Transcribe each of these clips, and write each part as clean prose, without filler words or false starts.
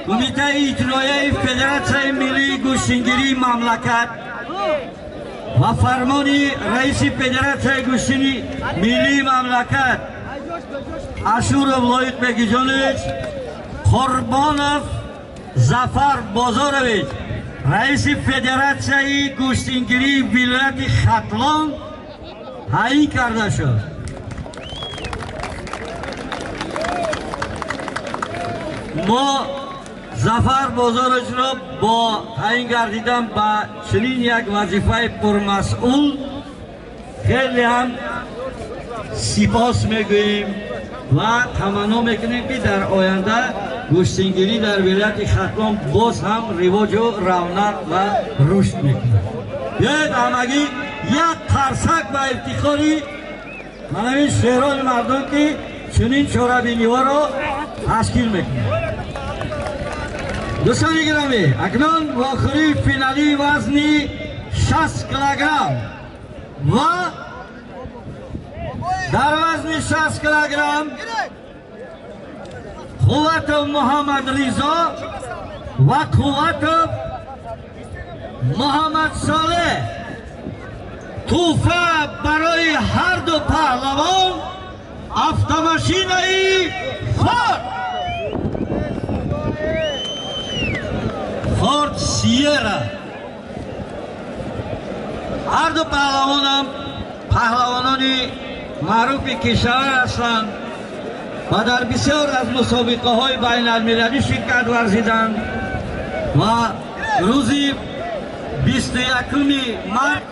Кумитаи иҷроияи Федератсияи миллии гӯштингирии мамлакат ва фармони раиси Федератсияи гӯштини миллии мамлакат Ашуров Лоиқ Бегиҷонович, Қурбонов Зафар Бозорович, раиси Федератсияи гӯштингирии вилояти Хатлон таъин карда шуд. Мо Зафар Бозоровичро бо таъин гардидан ба чунин як вазифаи пурмасъул хеле ҳам сипос мегӯем ва таманно мекунем, ки дар оянда гӯштингирӣ дар вилояти Хатлон боз ҳам ривоҷу равнақ ва рушд мекунад. Биёед ҳамагӣ як қарсак ба ифтихори манавин шерони мардум, ки чунин чорабиниҳоро ташкил мекунад. Дӯстони гиромӣ, акнун вохӯрии финалии вазни 60 килограмм ва дар вазни 60 килограмм Қувватов Муҳаммад Ризо ва Қувватов Муҳаммад Солеҳ. Тӯҳфа барои ҳар ду паҳлавон автомашинаи Форд, Форд Сиера. Ҳар ду паҳлавонам паҳлавонони маъруфи кишвар ҳастанд ва дар бисёр аз мусобиқаҳои байналмилалӣ ширкат варзиданд ва рӯзи 21 март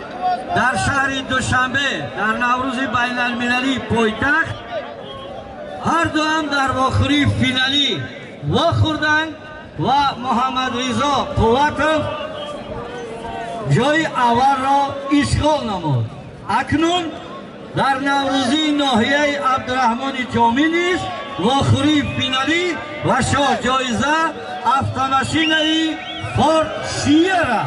дар шаҳри Душанбе дар Наврӯзи байналмилалии пойтахт ҳар дуам дар вохӯрии финалӣ вохӯрданд ва Муҳаммадризо Қувватов ҷои аввалро ишғол намуд. Акнун дар наврӯзии ноҳияи Абдураҳмони Ҷомӣ низ вохӯрии финалӣ ва шоҳҷоиза автомашинаи Форд Сиера.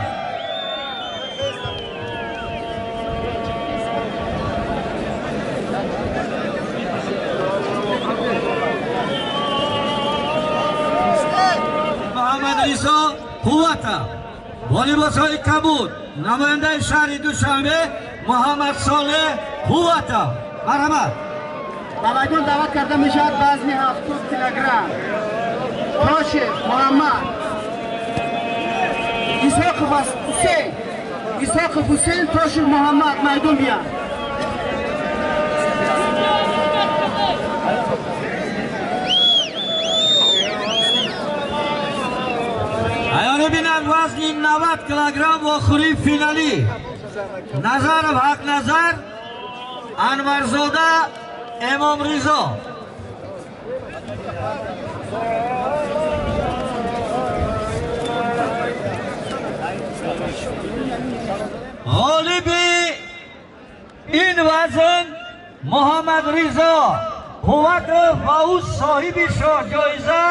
Муҳаммадризо Қувватов бо либосҳои кабуд, намояндаи шаҳри Душанбе Муҳаммад Солеҳ Қувватов. Марҳамат. Ба майдон даъват карда мешавад вазни 70 килограмм Тошев Муҳаммад, Исоқов Ҳусейн, Исоқов Ҳусейн, Тошев Муҳаммад майдон биёнд. Аёне бинанд, вазни 90 килограмм вохӯрии финалӣ Назаров Ҳақназар, Анварзода Эмомризо. Ғолиби ин вазн Муҳаммадризо Қувватов ва ӯ соҳиби шоҳҷоиза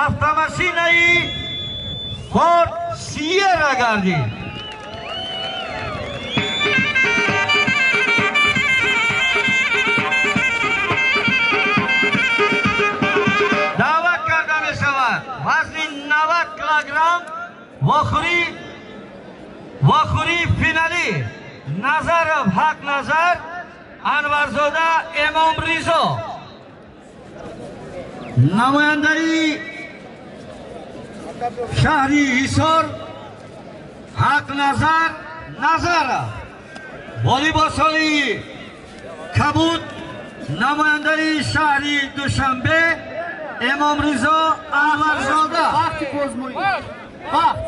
автомашинаи Форд Сиера гардид. Даъват карда мешавад вазни 90 килограмм вохӯрии финалӣ Назаров Ҳақназар, Анварзода Эмомризо. Намояндаи шаҳри Ҳисор Ҳақназар Назаров бо либосҳои кабуд, намояндаи шаҳри Душанбе Эмомризо Анварзода. Вақти бозмоӣ. Вақт.